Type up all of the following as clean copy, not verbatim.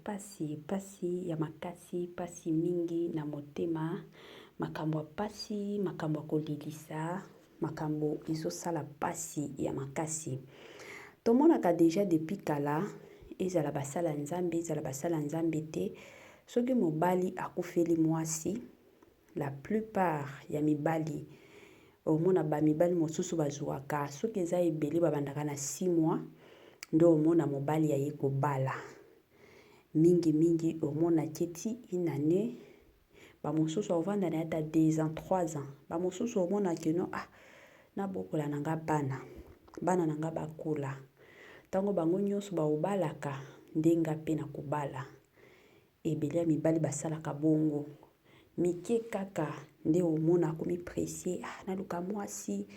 pasi, pasi ya makasi, pasi mingi na motema, makambo ya pasi, makambo ya kolelisa, makambo ezosala pasi ya makasi. Tomonaka deja depuis kala, ezala basala Nzambe, ezala basala Nzambe te, soki mobali akufeli mwasi, la plupart ya mibali, omona ba mibali mosusu bazuaka soki eza ebele babandaka na 6 mois nde omona mobali aye kobala. Mingi mingi omona ke ti une annee, ba mosusu akovanda na ye ata 2 ans, 3 ans. Ba mosusu omona ke non ah nabokola na nga bana, bana na nga bakola. Tango bango nyonso bakobalaka nde nga pe nakobala. Ebele ya mibali basalaka bongo. Mike kaka nde omona akomi presse, ah naluka mwasi,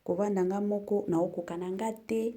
kovanda nga moko nakokoka na nga te.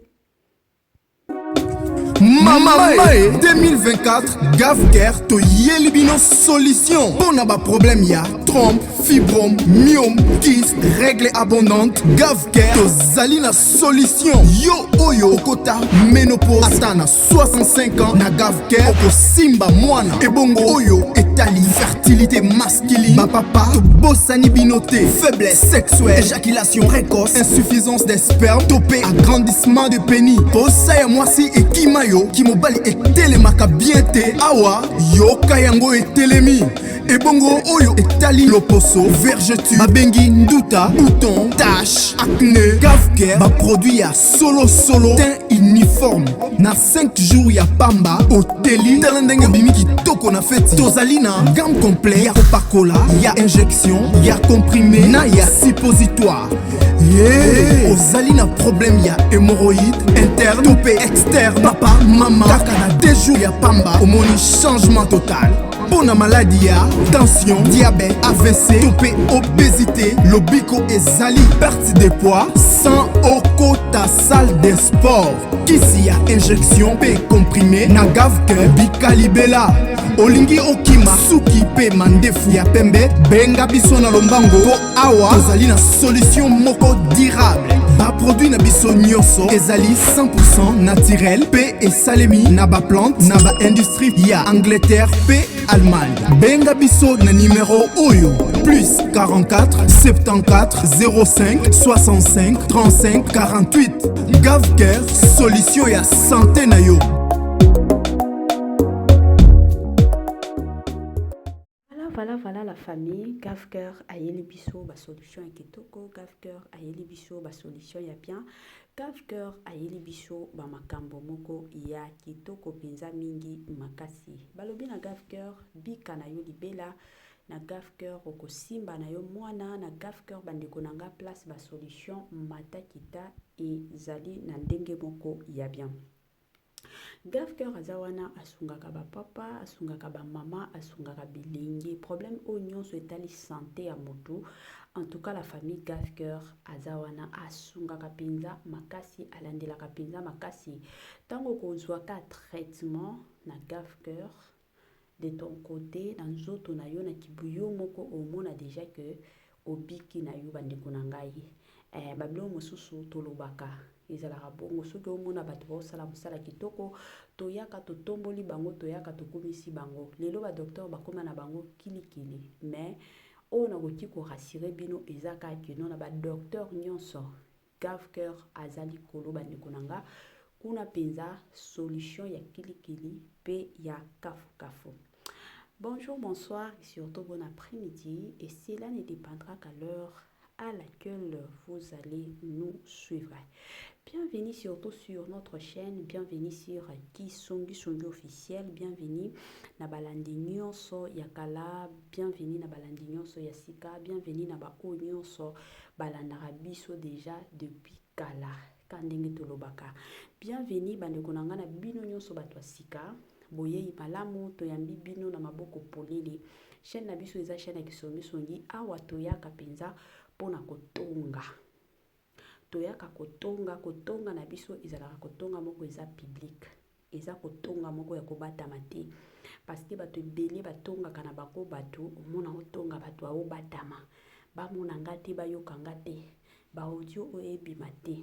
Mama Mae 2024 Gavcare toyeli bino solution mpo na baproblème ya trompe, fibrome, myome, kyste, règle abondante. Gavcare tozali na solution. Yo oyo okota ménopause ata na 65 ans, na Gavcare okosimba mwana. Ebongo oyo etali fertilité masculine, bapapa tobosani bino te. Faiblesse sexuelle, éjaculation précoce, insuffisance des sperme to mpe agrandissement de pénis, posa ya mwasi ekima yo, kimobali etelemaka bien te, awa yoka yango etelemi. Ebongo oyo etali loposo, vergeture babengi nduta, bouton, tache, acné, Gavcare baproduit ya solo solo, teint uniforme na 5 jours ya pamba oteli. Tala ndenge obimi kitoko na feti. Tozali na gamme complet ya kopakola, ya injection, ya comprimé na ya suppositoire. Yeah. Ozali na problème ya hémorroïde interne to mpe externe, papa mama, kaka na 2 jours ya pamba omoni changement total. Mpo na maladi ya tension, diabète, AVC to mpe obésité, lobiko ezali perte de poids sans okota salle de sport. Kisi ya injection mpe comprimé na Gavcare, bikalibela. Olingi okima suki mpe mandefu ya pembe, benga biso na lombango mpo awa tozali na solution moko durable. Baproduit na biso nyonso ezali 100% naturel mpe esalemi na baplante na baindustrie ya Angleterre mpe Allemagne. Benga biso na numero oyo: plus 44 74 05 65 35 48. Gavcare, solution ya santé na yo. Voilà, voilà, voilà la famille. Gavcare ayeli biso ba solution ya kitoko. Gavcare ayeli biso ba solution ya bien. Gavcare ayeli biso ba makambo moko ya kitoko penza mingi makasi. Balobi na Gavcare bika na yo libela, na Gavcare okosimba na yo mwana, na Gavcare bandeko na nga place ba solution mata kita ezali na ndenge moko ya bien. Gavcare aza wana, asungaka ba papa, asungaka ba mama, asungaka bilenge. Problème oyo nyonso etali santé ya motu, en tout cas la famille, Gavcare aza wana, asungaka mpenza makasi, alandelaka mpenza makasi. Ntango okozwaka traitement na Gavcare, de ton côté, na nzoto na yo, na kibu yo moko omona déjà que obiki na yo. Bandeko na ngai, babiloko mosusu tolobaka ezalaka bongo. Soki omona bato baosala mosala kitoko, toyaka totomboli bango, toyaka tokomisi bango. Lelo badocteur bakóma na bango kilikili, mais oyo nakoki korassurer bino eza kaka que non, na badocteur nyonso Gavcare aza likolo. Bandeko na nga, kuna mpenza solution ya kilikili mpe ya kafukafu. Bonjour, bonsoir et surtout bon après-midi, et cela ne dépendra qu'à l'heure à laquelle vous allez nous suivre. Bienvenue surtout sur notre chaîne, bienvenue sur Kisongi Songi officiel, bienvenue na balandi nyonso ya kala, bienvenue na balandi nyonso ya sika, bienvenue na ba oyo nyonso balandaka biso déjà depuis kala ka ndenge tolobaka. Bienvenue bandeko na nga, na bino nyonso bato ya sika, boyei malamu, toyambi bino na maboko polele. Chaîne na biso eza chaîne ya Kisongisongi. Awa toyaka mpenza mpona kotonga, toyaka kotonga. Kotonga na biso ezalaka kotonga moko eza public, eza kotonga moko ya kobatama te, parce que bato ebele batongaka na bango. Bato omona otonga bato aobatama, bamona nga te, bayoka nga te, baaudio oyo ebima te.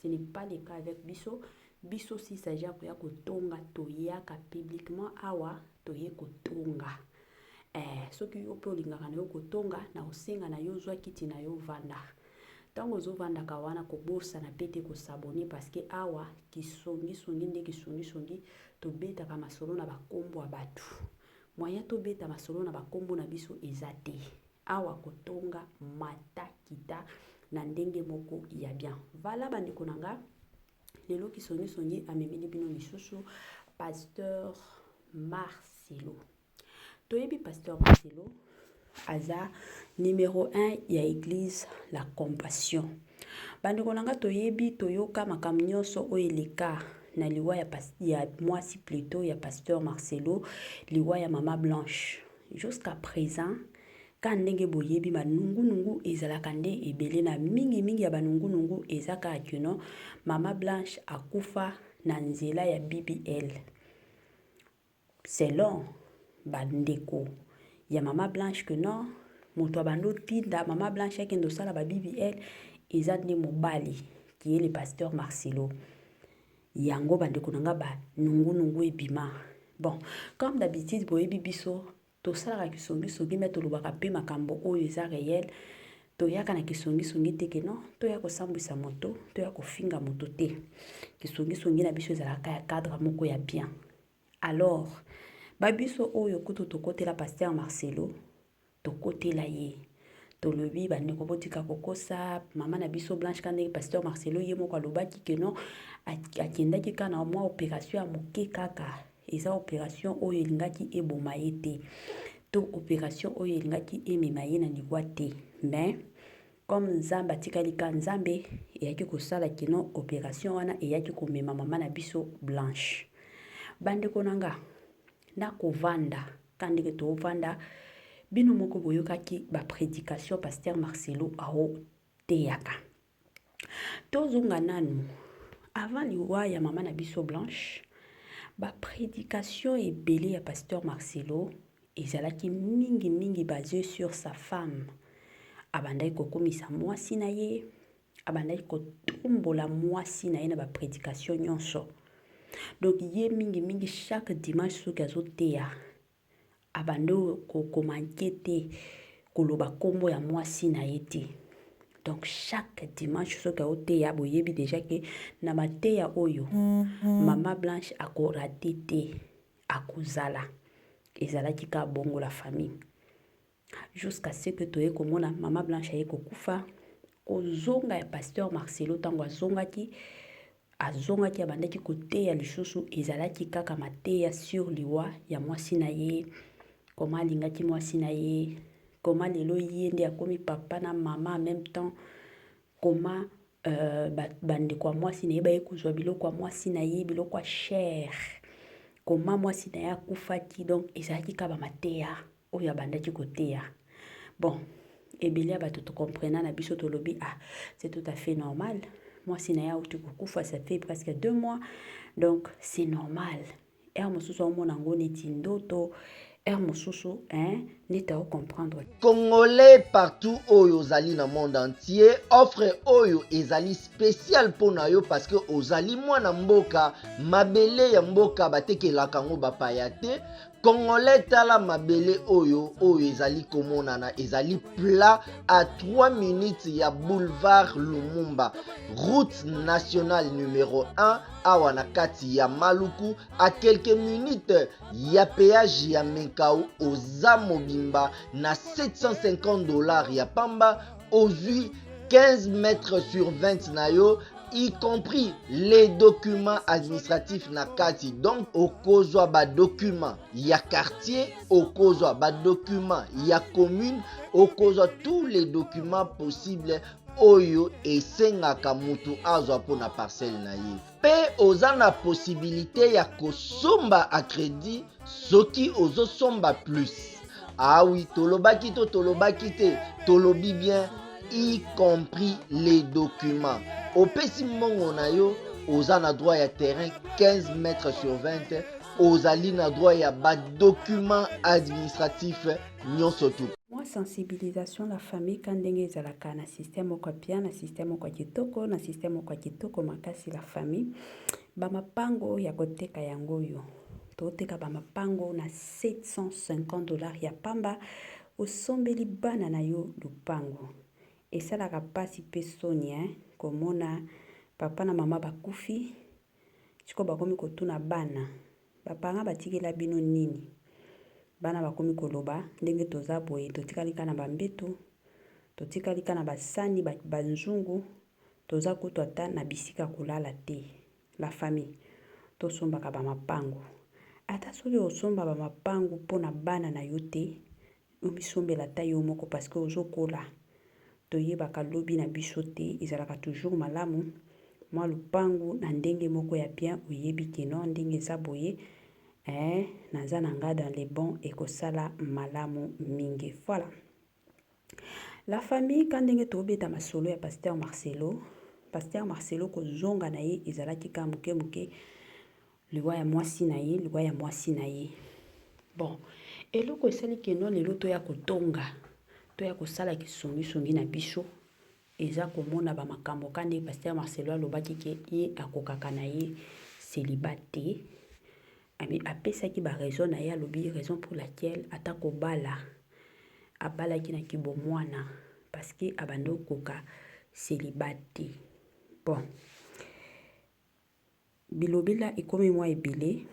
Ce n'est pas le cas avec biso. Biso si s'agit ya koya kotonga toyaka publiquement awa toye kotonga. Eh, soki yo mpe olingaka na yo kotonga, na kosenga na yo zwa kiti na yo vanda. Ntango ozovandaka wana kobosana mpe te kosabone parce que awa kisongisongi nde kisongisongi tobetaka masolo na bakombo ya bato. Moyen tobeta masolo na bakombo na biso eza te. Awa kotonga mata kita na ndenge moko ya bien. Vala bandeko na nga, lelo kisongisongi amemeli bino lisusu Pasteur Marcelo. Toyebi Pasteur Marcelo aza numero 1 ya église La Compassion. Bandeko na nga toyebi toyoka makambo nyonso oyo eleka na liwa ya, ya mwasi plutôt ya Pasteur Marcelo, liwa ya mama Blanche. Jusqu'à présent ka ndenge boyebi banungunungu ezalaka nde ebele na mingimingi ya banungunungu eza kaka kino mama Blanche akufa na nzela ya BBL. Selon bandeko ya mama Blanche que non moto abandi otinda mama Blanche akende osala ba BBL eza nde mobali qui est le pasteur Marcelo. Yango bandeko na nga ba nungunungu ebima. Bon, comme d'habitude boyebi biso tosalaka kisongisongi me tolobaka mpe makambo oyo eza réel. Toyaka na kisongisongi te ke non toya kosambwisa moto, toya kofinga moto te. Kisongisongi na biso ezalaka ya cadre moko ya bien. Alors, ba biso oyo kutu tokotela pasteur Marcelo, tokotela ye. Tolobi bandeko botika kokosa mama na biso Blanche ka ndenge pasteur Marcelo ye moko alobaki ke non akendaki kaka na mwa opération ya moke kaka eza opération oyo elingaki eboma ye te to opération oyo elingaki emema ye na liwa te mais comme Nzambe atikali ka Nzambe eyaki kosala kino opération wana eyaki komema mama na biso Blanche. Bandeko na nga nakovanda ka ndenge tovanda bino moko boyokaki ba prédication pasteur Marcelo aoteyaka. Tozonga nanu avant liwa ya mama na biso Blanche, ba prédication ebele ya pasteur Marcelo ezalaki mingi mingi basé sur sa femme. Abandaki kokumisa mwasi na ye, abandaki kotombola mwasi na ye na ba prédication nyonso. Donc ye mingi mingi chaque dimanche soki azoteya abandi komanke te koloba kombo ya mwasi na ye te. Donc chaque dimanche soki aoteya boyebi déjà ke na mateya oyo mama Blanche akorate te, akozala. Ezalaki ka bongo la famille. Jusqu'à ce que toye komona mama Blanche aye kokufa, kozonga ya pasteur Marcelo ntango azongaki, azongaki abandaki koteya lisusu ezalaki kaka mateya sur liwa ya mwasi na ye, koma alingaki mwasi na ye, koma lelo ye nde akomi papa na mama en même temps, koma bandeko ya mwasi na ye baye kozwa biloko ya mwasi na ye, biloko ya cher, koma mwasi na ye akufaki. Donc ezalaki kaka bamateya oyo abandaki koteya. Bon, ebele ya bato tocomprena na biso tolobi ah, c'est tout à fait normal, mwasi na ye auti kokufa, ça fait presque 2 mois, donc c'est normal. Heure mosusu aomona yango neti ndoto, heure mosusu hein, neti aocomprendre. Congolais partout oyo ozali na monde entier, offre oyo ezali spécial mpo na yo parce que ozali mwana mboka, mabele ya mboka batekelaka yango bapaya te. Congolais tala mabele oyo oyo ezali komonana ezali plat à 3 minutes ya boulevard Lumumba, route nationale numéro 1 awa na kati ya Maluku, à quelques minutes ya péage ya Menkao. Oza mobimba na 750 $ ya pamba, ozwi 15 mètres sur 20 na yo, y compris les documents administratifs na kati. Donc okozwa badocument ya quartier, okozwa badocument ya commune, okozwa tous les documents possibles oyo esengaka mutu azwa mpona parcelle na ye. Mpe oza na possibilité ya kosomba à crédit soki ozosomba plus. Ah oui, tolobaki to tolobaki te, tolobi bien, y compris les documents. Opesi mbongo na yo, oza na droit ya terrain 15 mètres sur 20, ozali na droit ya badocument administratif nyonso tu. Mwa sensibilisation la famille ka ndenge ezalaka na système moko ya bien, na système moko ya kitoko, na système moko ya kitoko makasi la famille. Ba mapango ya koteka yango oyo. Toteka ba mapango na 750 $ ya pamba. Osombeli bana na yo lupango. Esalaka pasi pe soni hein, komona papa na mama bakufi, sikoyo bakomi kotuna bana, ba parents batikela bino nini? Bana bakomi koloba ndenge toza boye, totikali kaka na ba mbetu, totikali kaka na basani, ba nzungu, toza kutu ata na bisika kolala te. La famille, tosombaka ba mapangu. Ata soki osomba ba mapangu pona bana na yo te, omisombela ata yo moko parce que ozokola. Toyebaka lobi na biso te, ezalaka toujours malamu mwa lupangu na ndenge moko ya bien, oyebi ke non, ndenge eza boye, naza na nga dans les bons, ekosala malamu mingi. Voilà. La famille, ka ndenge tobeta masolo ya Pasteur Marcelo, Pasteur Marcelo kozonga na ye ezalaki ka moke moke, liwa ya mwasi na ye, liwa ya mwasi na ye. Bon, eloko esali ke non lelo toya kotonga, toya kosala kisongisongi na biso, eza komona ba makambo ka ndenge Pasteur Marcelo alobaki ke ye akokaka na ye célibat te. Ami apesaki ba raison na ye, alobi raison pour laquelle ata kobala abalaki na kibomwana parce que abandi kokoka célibat te. Bon, bilobela ekomi mwa ebele,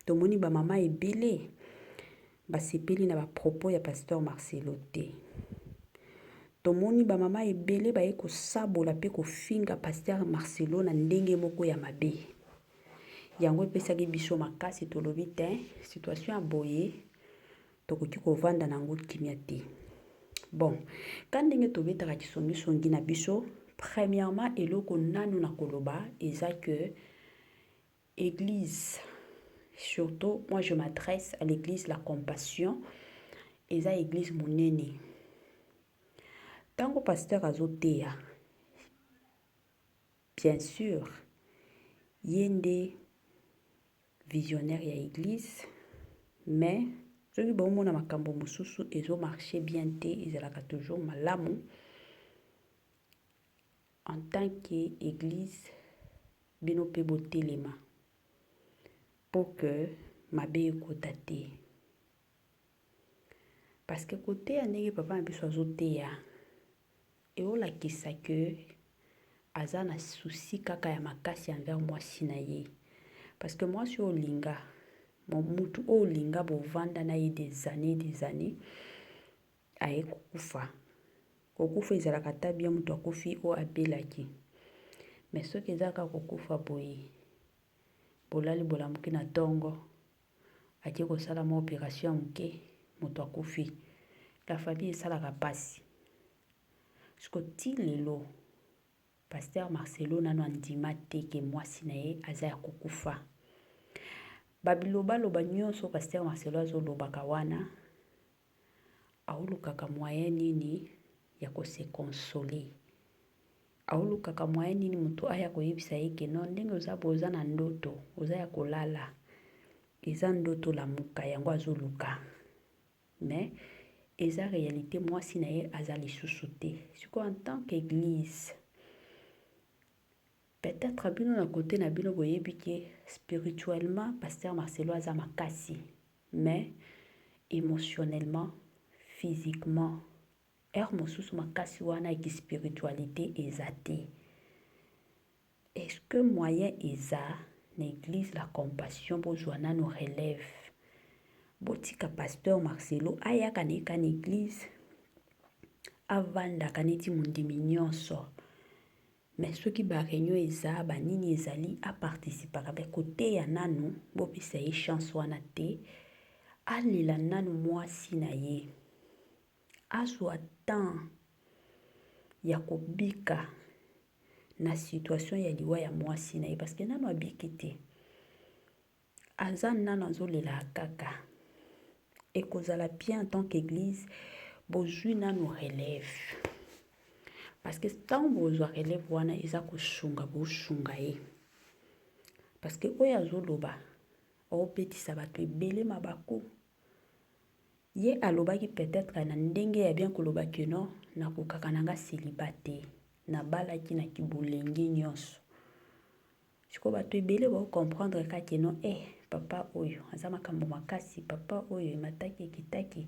tomoni ba mama ebele basepeli na ba propos ya Pasteur Marcelo te. Tomoni ba mama ebele baye kosabola pe kofinga Pasteur Marcelo na ndenge moko ya mabe. Yango epesaki biso makasi, tolobi te situation ya boye tokoki kovanda nango kimia te. Bon, ka ndenge tobetaka kisongisongi na biso, premièrement eloko nanu na koloba eza que église, surtout moi je m'adresse à l'église La Compassion, eza église monene. Tango pasteur azoteya, bien sûr, ye nde visionnaire ya église, mais soki bomona makambo mosusu ezo marcher bien te, ezalaka toujours malamu en tant que église bino pe botelema pour que mabe ekota te. Parce que koteya ndenge papa na biso azoteya, eolakisa que aza na souci kaka ya makasi envers mwasi na ye. Parce que mwasi oyo olinga, mutu oyo olinga bovanda na ye des années, des années, aye kokufa. Kokufa ezalaka ata bien mutu akufi oyo abelaki. Mais soki eza kaka kokufa boye, bolali bolamuki na tongo, ake kosala mwa opération ya moke, moto akufi. La famille esalaka pasi. Siko ti lelo Pasteur Marcelo nano andima te ke mwasi na ye aza ya kokufa. Babilobaloba nyonso Pasteur Marcelo azolobaka wana, aolukaka moyen nini ya kose consoler. Aolukaka moyen nini moto aya koyebisa ye ke non, ndenge oza boye oza na ndoto, oza ya kolala, eza ndoto lamuka, yango azoluka. Mais eza réalité, mwasi na ye aza lisusu te. Sikoyo en tant qu'église, peut-être bino na côté na bino boyebi ke spirituellement Pasteur Marcelo aza makasi, mais émotionnellement, physiquement, heure mosusu makasi wana eki spiritualité eza te. Est-ce que moyen eza na église La Compassion bozwa nano relève, botika Pasteur Marcelo ayaka na ye ka na église, avandaka neti mondimi nyonso, mais soki ba réunion eza banini ezali aparticipaka, be koteya nanu, bopesa ye chance wana te, alela nanu mwasi na ye, azwa temps ya kobika na situation ya liwa ya mwasi na ye, parce que nanu abiki te, aza nanu azolela kaka. Ekozala bien en tant qu'église bozwi nanu relève, parce que ntango bozwa relève wana eza kosunga, bosunga ye, parce que oyo azoloba aobetisa bato ebele mabaku. Ye alobaki peut-être na ndenge ya bien koloba ke non, nakokaka na nga célibat te, nabalaki na kibolenge nyonso. Sikoyo bato ebele bao comprendre kaka que non eh papa oyo aza makambo makasi, papa oyo emataki ekitaki.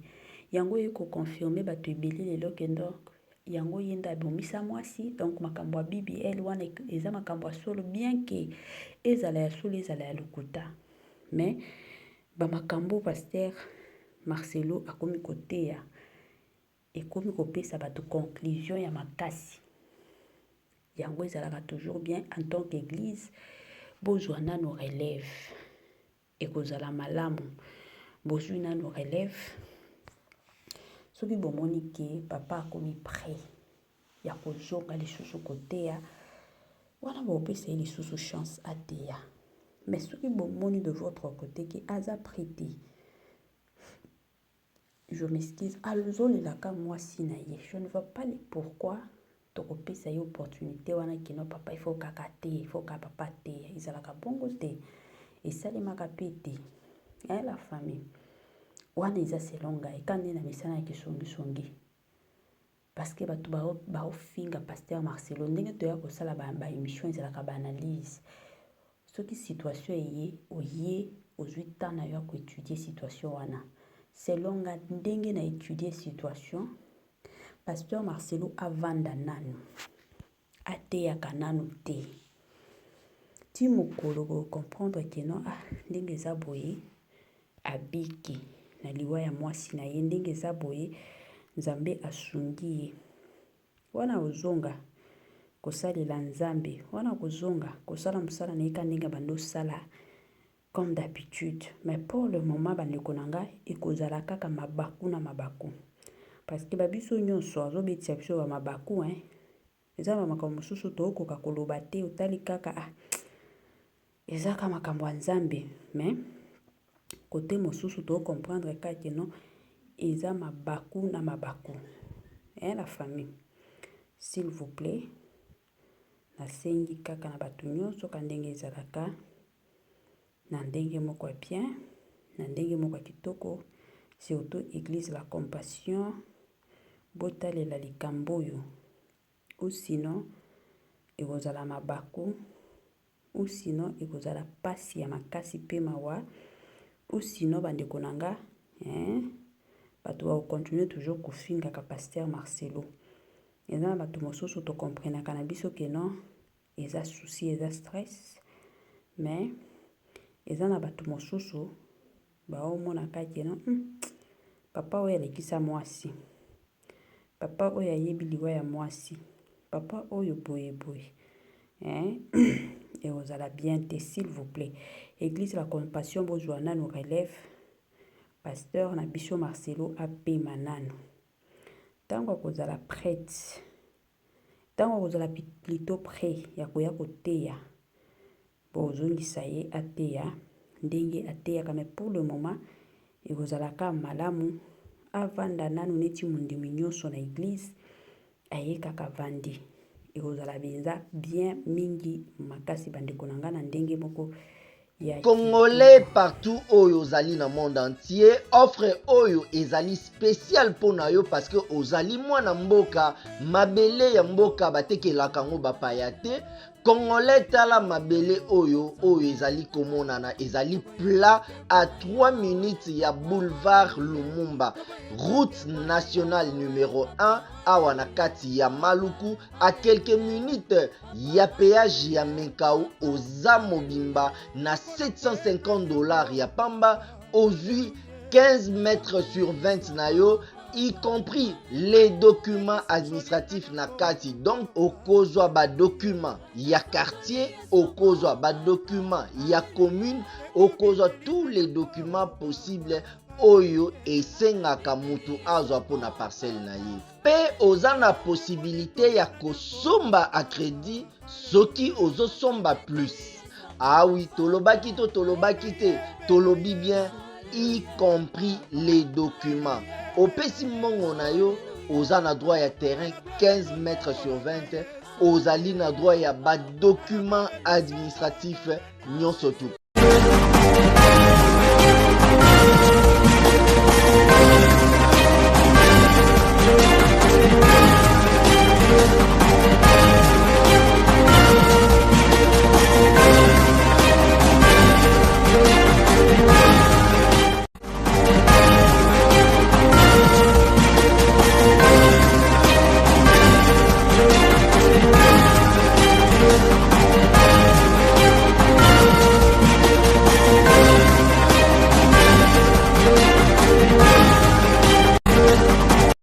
Yango eye ko confirmer bato ebele lelo que donc yango ye nde abomisa mwasi donc makambo ya BBL wana eza makambo ya solo bien que ezala ya solo ezala ya lokuta mais ba makambo pasteur Marcelo akomi koteya ekomi kopesa bato conclusion ya makasi. Yango ezalaka toujours bien en tant qu'eglise bozwa nanu relève ekozala malamu bozwi nanu relève soki bomoni ke papa akomi prêt ya kozonga lisusu koteya wana bopesa ye lisusu chance ateya mais soki bomoni de votre côté ke aza prêt te je m'excuse azolelaka mwasi na ye je ne vois pas le pourquoi tokopesa ye opportunité wana kino papa il faut kaka te il faut kaka papa te ezalaka bongo te esalemaka mpe te eh, la famille wana eza selon ngai ka nde na misala ya kisongisongi parce que bato baofinga pasteur Marcelo ndenge toya kosala ba émission ezalaka ba analyse soki situation eye oye ozwi temps na yo ya koétudier situation wana selon nga ndenge na étudier situation pasteur Marcelo avanda nanu ateyaka nanu te ti mokolo bocomprendre ke non ah ndenge eza boye abiki na liwa ya mwasi na ye ndenge eza boye nzambe asungi ye wana ozonga kosalela nzambe wana kozonga kosala mosala na ye ka ndenge bando osala comme d'habitude mais pour le moment bandeko na ngai ekozala kaka mabaku na mabaku parce que babiso nyonso azobetisa biso bamabaku hein eza na makambo mosusu tokoka koloba te otali kaka ah eza kaka makambo ya nzambe mais côté mosusu tocomprendre kaka non eza mabaku na mabaku hein la famille s'il vous plaît nasengi kaka na bato nyonso ka ndenge ezalaka na ndenge moko ya bien na ndenge moko ya kitoko surtout église la compassion botalela likambo oyo ou sinon ekozala mabaku ou sinon ekozala mpasi ya makasi mpe mawa ou sinon bandeko na nga hein, bato bakocontinue toujours kofingaka pasteur Marcelo eza na bato mosusu tokomprenaka na biso ke non eza souci eza stress mais eza na bato mosusu baomonaka ke non papa oyo alekisa mwasi papa oyo ayebi liwa ya mwasi papa oyo boye boye hein? Ekozala bien te s'il vous plaît église la compassion bozwa nanu relève pasteur na biso Marcelo apema nanu ntango akozala prête ntango akozala plutôt prêt ya koya koteya bozongisa ye ateya ndenge ateyaka mais pour le moment ekozalaka malamu avanda nanu neti mondimi nyonso na église aye kaka vandi ekozala mpenza bien mingi makasi bandeko na ngai na ndenge moko ya Congolais partout oyo ozali na monde entier, offre oyo ezali spécial mpo na yo parce que ozali mwana mboka, mabele ya mboka batekelaka yango bapaya te. Congolais, tala mabele oyo oyo ezali komonana, ezali plat à 3 minutes ya boulevard Lumumba, route nationale numéro 1 awa na kati ya Maluku, à quelques minutes ya péage ya Menkao. Oza mobimba na 750 $ ya pamba, ozwi 15 mètres sur 20 na yo, y compris les documents administratifs na kati. Donc okozwa badocument ya quartier, okozwa badocument ya commune, okozwa tous les documents possibles oyo esengaka mutu azwa mpona parcelle na ye. Mpe oza na possibilité ya kosomba à crédit soki ozosomba plus. Ah oui, tolobaki to tolobaki te, tolobi bien, y compris les documents. Opesi mbongo na yo, oza na droit ya terrain 15 mètres sur 20, ozali na droit ya badocument administratif nyonso tu.